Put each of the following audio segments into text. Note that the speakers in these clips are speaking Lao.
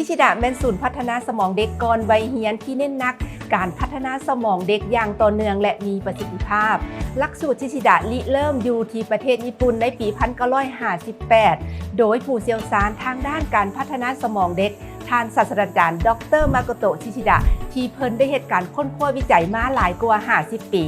ຊິດະແມ່ນສູນພັດທະນາສະໝອງເດັກກ່ອນໄວຮຽນທີ່ເນັ້ນໜັກການພັດທະນາສະໝອງເດັກຢ່າງຕໍ່ເນື່ອງ ແລະ ມີປະສິດທິພາບ. ຫຼັກສູດຊິຊິດະລິເລີ່ມຢູ່ທີ່ປະເທດຍີ່ປຸ່ນໃນປີພັນເກົ້າຮ້ອຍຫ້າສິບແປດ ໂດຍຜູ້ຊ່ຽວຊານທາງດ້ານການພັດທະນາສະໝອງເດັກ ທ່ານສາດສະດາຈານ ດຣ ມາໂກໂຕະ ຊິຊິດະ ທີ່ເພິ່ນໄດ້ເຮັດການຄົ້ນຄວ້າວິໄຈມາຫຼາຍກວ່າຫ້າສິບປີ.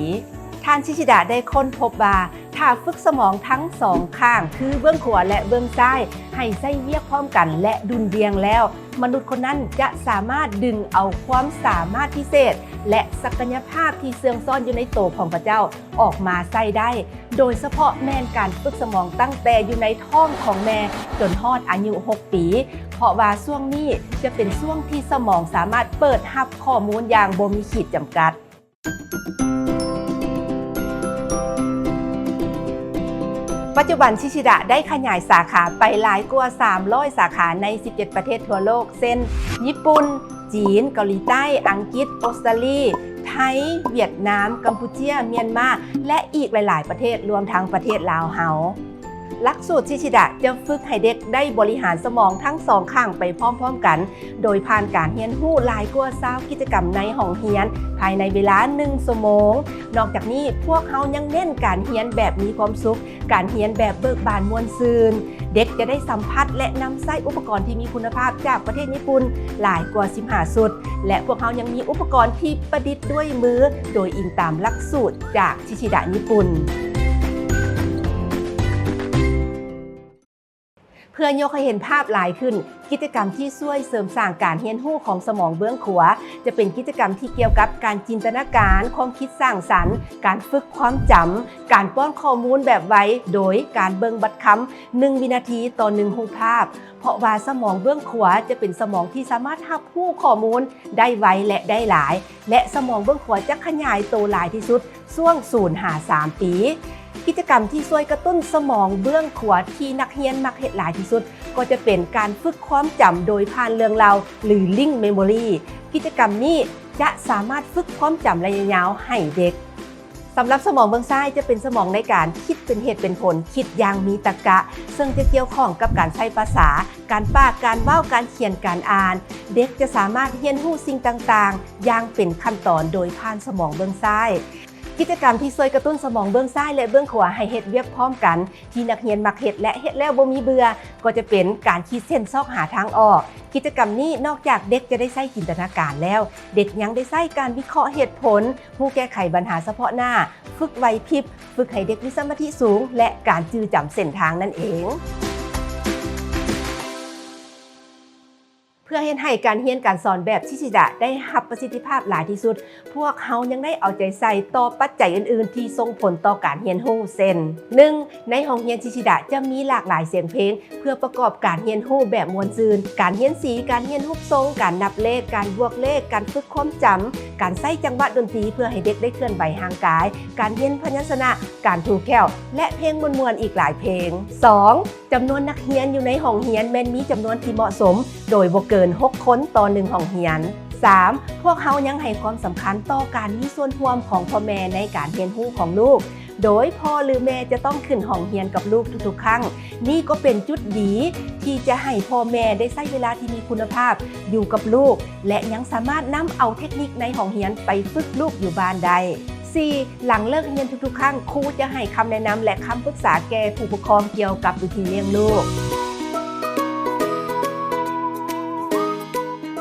ທ່ານຊິຊິດະໄດ້ຄົ້ນພົບວ່າ ຖ້າຝຶກສະໝອງທັງສອງຂ້າງ ຄືເບື້ອງຂວາ ແລະ ເບື້ອງຊ້າຍ ໃຫ້ໃຊ້ວຽກພ້ອມກັນ ແລະ ດຸ່ນດ່ຽງແລ້ວ ມະນຸດຄົນນັ້ນຈະສາມາດດຶງເອົາຄວາມສາມາດພິເສດ ແລະ ສັກກະຍະພາບທີ່ເຊື່ອງຊ້ອນຢູ່ໃນໂຕຂອງເຂົາເຈົ້າອອກມາໃຊ້ໄດ້, ໂດຍສະເພາະແມ່ນການຝຶກສະໝອງຕັ້ງແຕ່ຢູ່ໃນທ້ອງຂອງແມ່ຈົນຮອດອາຍຸຫົກປີ, ເພາະວ່າຊ່ວງນີ້ຈະເປັນຊ່ວງທີ່ສະໝອງສາມາດເປີດຮັບຂໍ້ມູນຢ່າງບໍ່ມີຂີດຈຳກັດ. ປັດຈຸບັນ ຊິຊິດະໄດ້ຂະຫຍາຍສາຂາໄປຫຼາຍກວ່າສາມຮ້ອຍສາຂາໃນສິບເຈັດປະເທດທົ່ວໂລກ ເຊັ່ນ ຍີ່ປຸ່ນ, ຈີນ, ເກົາຫຼີໃຕ້, ອັງກິດ, ອົດສະຕາລີ, ໄທ, ຫວຽດນາມ, ກຳປູເຈຍ, ມຽນມາ ແລະ ອີກຫຼາຍໆປະເທດ, ລວມທັງປະເທດລາວເຮົາ. ຫຼັກສູດຊິຊິດະຈະຝຶກໃຫ້ເດັກໄດ້ບໍລິຫານສະໝອງທັງສອງຂ້າງໄປພ້ອມໆກັນ, ໂດຍຜ່ານການຮຽນຮູ້ຫຼາຍກວ່າຊາວກິດຈະກຳໃນຫ້ອງຮຽນ ພາຍໃນເວລາໜຶ່ງຊົ່ວໂມງ. ນອກຈາກນີ້, ພວກເຮົາຍັງເນັ້ນການຮຽນແບບມີຄວາມສຸກ, ການຮຽນແບບເບີກບານມ່ວນຊື່ນ. ເດັກຈະໄດ້ສຳຜັດ ແລະ ນຳໃຊ້ອຸປະກອນທີ່ມີຄຸນນະພາບຈາກປະເທດຍີ່ປຸ່ນຫຼາຍກວ່າສິບຫ້າຊຸດ ແລະ ພວກເຮົາຍັງມີອຸປະກອນທີ່ປະດິດດ້ວຍມື ໂດຍອີງຕາມຫຼັກສູດຈາກ ຊິຊິດະຍີ່ປຸ່ນ. ເພື່ອຍົກໃຫ້ເຫັນພາບຫຼາຍຂຶ້ນ, ກິດຈະກຳທີ່ຊ່ວຍເສີມສ້າງການຮຽນຮູ້ຂອງສະໝອງເບື້ອງຂວາ ຈະເປັນກິດຈະກຳທີ່ກ່ຽວກັບການຈິນຕະນາການ, ຄວາມຄິດສ້າງສັນ, ການຝຶກຄວາມຈຳ, ການປ້ອນຂໍ້ມູນແບບໄວ ໂດຍການເບິ່ງບັດຄຳໜຶ່ງວິນາທີຕໍ່ໜຶ່ງຮູບພາບ, ເພາະວ່າສະໝອງເບື້ອງຂວາຈະເປັນສະໝອງທີ່ສາມາດຮັບຮູ້ຂໍ້ມູນໄດ້ໄວ ແລະ ໄດ້ຫຼາຍ. ແລະ ສະໝອງເບື້ອງຂວາຈະຂະຫຍາຍໂຕຫຼາຍທີ່ສຸດຊ່ວງສູນຫາສາມປີ. ກິດຈະກຳທີ່ຊ່ວຍກະຕຸ້ນສະໝອງເບື້ອງຂວາທີ່ນັກຮຽນມັກເຮັດຫຼາຍທີ່ສຸດ ກໍຈະເປັນການຝຶກຄວາມຈຳໂດຍຜ່ານເລື່ອງເລົ່າ ຫຼື link memory. ກິດຈະກຳນີ້ຈະສາມາດຝຶກຄວາມຈຳໄລຍະຍາວໃຫ້ເດັກ. ສຳລັບສະໝອງເບື້ອງຊ້າຍຈະເປັນສະໝອງໃນການຄິດເປັນເຫດເປັນຜົນ, ຄິດຢ່າງມີຕະກະ, ເຊິ່ງຈະກ່ຽວຂ້ອງກັບການໃຊ້ພາສາ, ການປາກ, ການເວົ້າ, ການຂຽນ, ການອ່ານ. ເດັກຈະສາມາດຮຽນຮູ້ສິ່ງຕ່າງໆຢ່າງເປັນຂັ້ນຕອນໂດຍຜ່ານສະໝອງເບື້ອງຊ້າຍ. ກິດຈະກຳທີ່ຊ່ວຍກະຕຸ້ນສະໝອງເບື້ອງຊ້າຍ ແລະ ເບື້ອງຂວາໃຫ້ເຮັດວຽກພ້ອມກັນ ທີ່ນັກຮຽນມັກເຮັດ ແລະ ເຮັດແລ້ວບໍ່ມີເບື່ອ ກໍຈະເປັນການຂີດເສັ້ນຊອກຫາທາງອອກ. ກິດຈະກຳນີ້ນອກຈາກເດັກຈະໄດ້ໃຊ້ຈິນຕະນາການແລ້ວ, ເດັກຍັງໄດ້ໃຊ້ການວິເຄາະເຫດຜົນ, ຮູ້ແກ້ໄຂບັນຫາສະເພາະໜ້າ, ຝຶກໄຫວພິບ, ຝຶກໃຫ້ເດັກມີສະມາທິສູງ ແລະ ການຈື່ຈຳເສັ້ນທາງນັ້ນເອງ. ເພື່ອເຮັດໃຫ້ການຮຽນການສອນແບບຊິຊິດະໄດ້ຮັບປະສິດທິພາບຫຼາຍທີ່ສຸດ, ພວກເຮົາຍັງໄດ້ເອົາໃຈໃສ່ຕໍ່ປັດໄຈອື່ນໆທີ່ສົ່ງຜົນຕໍ່ການຮຽນຮູ້ ເຊັ່ນ ໜຶ່ງ ໃນຫ້ອງຮຽນຊິຊິດະຈະມີຫຼາກຫຼາຍສຽງເພງ ເພື່ອປະກອບການຮຽນຮູ້ແບບມ່ວນຊື່ນ, ການຮຽນສີ, ການຮຽນຮູບຊົງ, ການນັບເລກ, ການບວກເລກ, ການຝຶກຄວາມຈຳ, ການໃຊ້ຈັງຫວະດົນຕີເພື່ອໃຫ້ເດັກໄດ້ເຄື່ອນໄຫວຮ່າງກາຍ, ການຮຽນພະຍັນຊະນະ, ການຖູແຂ້ວ ແລະ ເພງມ່ວນໆອີກຫຼາຍເພງ. ສອງ ຈຳນວນນັກຮຽນຢູ່ໃນຫ້ອງຮຽນແມ່ນມີຈຳນວນທີ່ເໝາະສົມ ໂດຍບໍ່ເກີນຫົກຄົນຕໍ່ໜຶ່ງຫ້ອງຮຽນ. ສາມ ພວກເຮົາຍັງໃຫ້ຄວາມສຳຄັນຕໍ່ການມີສ່ວນຮ່ວມຂອງພໍ່ແມ່ໃນການຮຽນຮູ້ຂອງລູກ, ໂດຍພໍ່ ຫຼື ແມ່ຈະຕ້ອງຂຶ້ນຫ້ອງຮຽນກັບລູກທຸກໆຄັ້ງ. ນີ້ກໍເປັນຈຸດດີທີ່ຈະໃຫ້ພໍ່ແມ່ໄດ້ໃຊ້ເວລາທີ່ມີຄຸນນະພາບຢູ່ກັບລູກ ແລະ ຍັງສາມາດນຳເອົາເທັກນິກໃນຫ້ອງຮຽນໄປຝຶກລູກຢູ່ບ້ານໄດ້. ສີ່ ຫຼັງເລີກຮຽນທຸກໆຄັ້ງ, ຄູຈະໃຫ້ຄຳແນະນຳ ແລະ ຄຳປຶກສາແກ່ຜູ້ປົກຄອງກ່ຽວກັບວິທີລ້ຽງລູກ.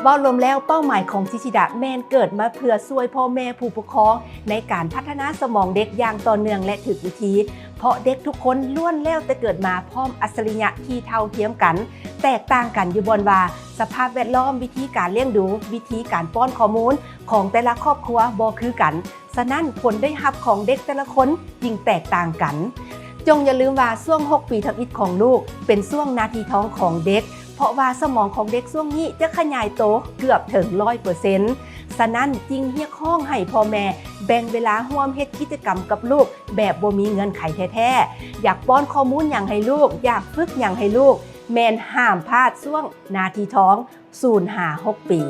ເວົ້າລວມແລ້ວ, ເປົ້າໝາຍຂອງຊິຊິດະແມ່ນເກີດມາເພື່ອຊ່ວຍພໍ່ແມ່ຜູ້ປົກຄອງໃນການພັດທະນາສະໝອງເດັກຢ່າງຕໍ່ເນື່ອງ ແລະ ຖືກວິທີ, ເພາະເດັກທຸກຄົນລ້ວນແລ້ວແຕ່ເກີດມາພ້ອມອັດສະລິຍະທີ່ເທົ່າທຽມກັນ, ແຕກຕ່າງກັນຢູ່ບ່ອນວ່າ ສະພາບແວດລ້ອມ, ວິທີການລ້ຽງດູ, ວິທີການປ້ອນຂໍ້ມູນຂອງແຕ່ລະຄອບຄົວບໍ່ຄືກັນ. ສະນັ້ນ, ຜົນໄດ້ຮັບຂອງເດັກແຕ່ລະຄົນຈຶ່ງແຕກຕ່າງກັນ. ຈົ່ງຢ່າລືມວ່າຊ່ວງຫົກປີທຳອິດຂອງລູກເປັນຊ່ວງນາທີທອງຂອງເດັກ, ເພາະວ່າສະໝອງຂອງເດັກຊ່ວງນີ້ຈະຂະຫຍາຍໂຕເກືອບເຖິງຮ້ອຍເປີເຊັນ. ສະນັ້ນ, ຈຶ່ງຮຽກຮ້ອງໃຫ້ພໍ່ແມ່ແບ່ງເວລາຮ່ວມເຮັດກິດຈະກຳກັບລູກແບບບໍ່ມີເງື່ອນໄຂແທ້ໆ. ຢາກປ້ອນຂໍ້ມູນຫຍັງໃຫ້ລູກ, ຢາກຝຶກຫຍັງໃຫ້ລູກ, ແມ່ນຫ້າມພາດຊ່ວງນາທີທອງ ສູນຫາຫົກປີ.